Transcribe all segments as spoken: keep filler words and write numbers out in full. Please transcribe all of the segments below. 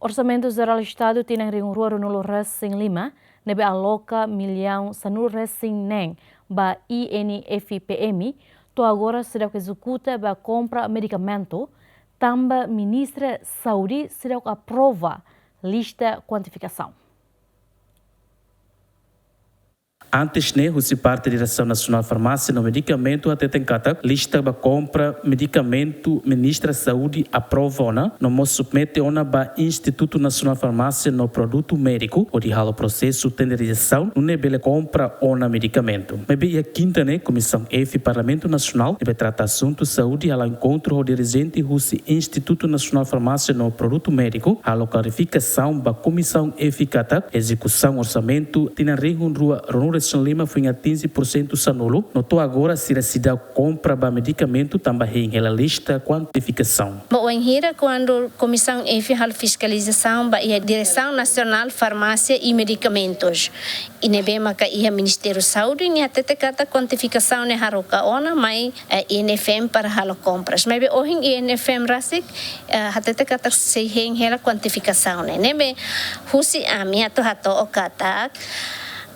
Orsamentu Jerál Estadu tinan rihun rua ruanulu-resin-lima, ne'ebé aloka millaun sanulu-resin-neen ba I N F P M, to'o agora seidauk ezekuta ba kompra medikamentu, tanba Ministra Saúde seidauk aprova lista kuantifikasaun. Antes ne'e, husi parte Diresaun Nasionál Farmásia no Medikamentu hateten katak lista ba kompra medikamentu Ministra Saúde aprova ona, no mós submete ona ba Institutu Nasionál Farmásia no Produtu Médiku, hodi halo prosesu tenderizasaun, nune'e bele kompra ona medikamentu. Maibé iha kinta ne'e, Komisaun F Parlamentu Nasionál, ne'ebé trata asuntu saúde, hala'o enkontru ho dirijente husi Institutu Nasionál Farmásia no Produtu Médiku, halo klarifikasaun ba Komisaun F katak ezekusaun orsamentu tinan rihun rua ruanulu-resin-lima foin atinje pursentu sanulu, no to'o agora sira seidauk kompra ba medikamentu tanba hein hela lista kuantifikasaun. Ba wainhira kuandu Komisaun F halo fiskalizasaun ba iha Diresaun Nasionál Farmásia i Medikamentus, i ne'ebé maka iha Ministériu Saúde, nia hatete katak kuantifikasaun ne'e haruka ona mai, eh, I N F M para halo kompras. Maibé ohin I N F M rasik, eh, hatete katak sei hein hela kuantifikasaun ne'e. Ne'ebé husi ami atu hato'o katak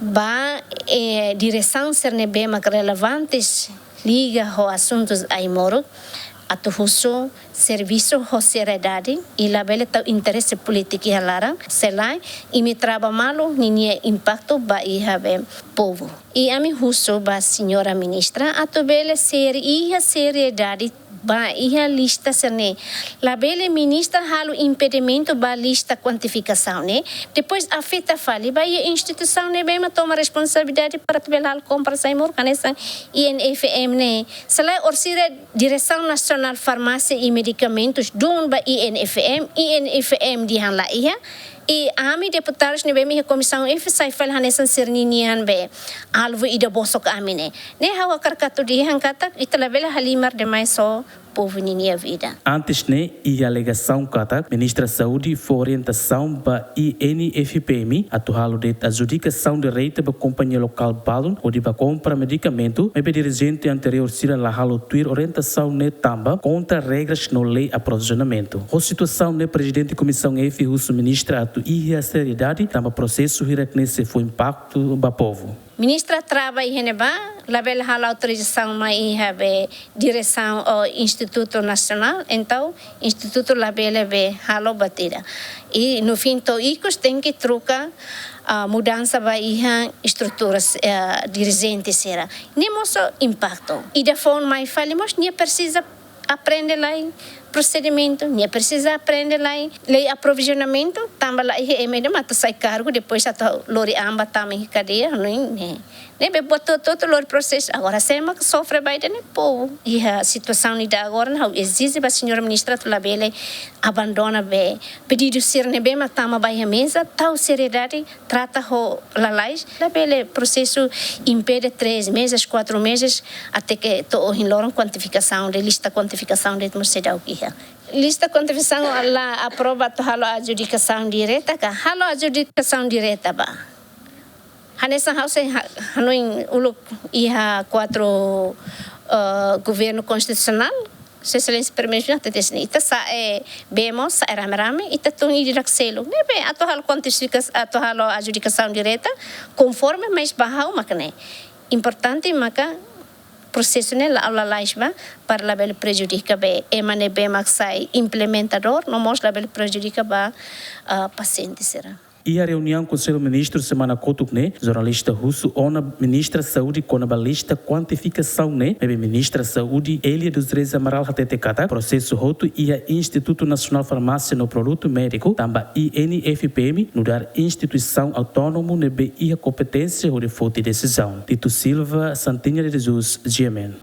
ba, eh, diresaun sira ne'ebé mak relevantes liga ho asuntus ai-moruk, atu husu servisu ho seriedade i labele tau interese polítiku iha laran, se lae, imi traba malu ninia impaktu ba iha be povu. I ami husu ba Señora Ministra atu bele seri-, iha seriedade ba iha lista sira-ne'e. Labele Ministra halo impedimentu ba lista kuantifikasaun ne'e, depois afeta fali ba iha instituisaun ne'ebé mak toma responsabilidade para atu bele halo kompras ai-moruk, hanesan I N F M ne'e. Se lae orsida Diresaun Nasionál Farmásia i Medikamentus dun ba I N F M, I N F M dehan laiha, i ami deputadus ne'ebé mak iha Komisaun F sai fali hanesan sira-ninian be alvu ida bosok ami ne'e. Ne'e ha'u hakarak atu dehan katak ita labele halimar demais ho povu ninia vida. Antes ne'e, iha alegasaun katak Ministra Saúde fó orientasaun ba I N F P M atu halo de'it adjudikasaun direta ba kompañia lokál balun hodi ba kompra medikamentu, maibé dirijente anteriór sira la halo tuir orientasaun ne'e tanba kontra regras no lei aprovizionamentu. Ho situasaun ne'e, Prezidente Komisaun F husu Ministra atu iha seriedade tanba prosesu hirak-ne'e sei fó impaktu ba povu. Ministra traba iha ne'ebá, labele halo autorizasaun mai iha be diresaun ou institutu nasionál, entaun institutu labele be halo buat ida. I no fim to'o ikus tenke troka, ah, mudansa ba iha estruturas, eh, dirijente sira. Ne'e mós impaktu. Ida foun mai fali mós nia presiza aprende lai prosedimentu, nia presiza aprende lai lei aprovizionamentu, tanba laiha ema ida mak atu sai kargu, depois atu lori an ba tama iha kadeia, no in, ne'e. Ne'ebé buat hotu-hotu lori prosesu, agora sé mak sofre ba ida-ne'e povu. Iha situasaun ida agora ne'e ha'u ezije ba Señora Ministra atu labele abandona be pedidu sira ne'ebé mak tama ba iha meza, tau seriedade, trata ho lalais, labele prosesu impede três meses, quatro meses, até ke to'o ohin loron kuantifikasaun de'it, lista kuantifikasaun de'it mós seidauk iha. Lista kuantifikasaun la aprova atu halo adjudikasaun direta ka? Halo adjudikasaun direta ba. Hanesan ha'u sei ha-, hanoin uluk iha kuadru, eh, governu konstitusionál, Sua Exelénsia Primeiru-Ministru hatete hanesan ne'e, ita sa'e, eh, bemo, sa'e rame-rame, ita tun ida-idak seluk. Ne'ebé atu halo kuantifika-, atu halo adjudikasaun direta, konforme, mais ba ha'u mak ne'e. Importante maka prosesu ne'e la'o lalais ba, para labele prejudika be ema ne'ebé mak sai implementadór, no mós labele prejudika ba, ah, pasiente sira. Iha reuniaun Konsellu Ministru semana kotuk ne'e, jornalista husu ona Ministra Saúde kona-ba lista kuantifikasaun ne'e, maibé Ministra Saúde Elia dos Reis Amaral hatete katak prosesu hotu iha Institutu Nasionál Farmásia no Produtu Médiku, tanba I N F P M nu'udar instituisaun autónomu ne'ebé iha kompeténsia hodi foti desizaun. Tito Silva, Santinha de Jesus, G M N.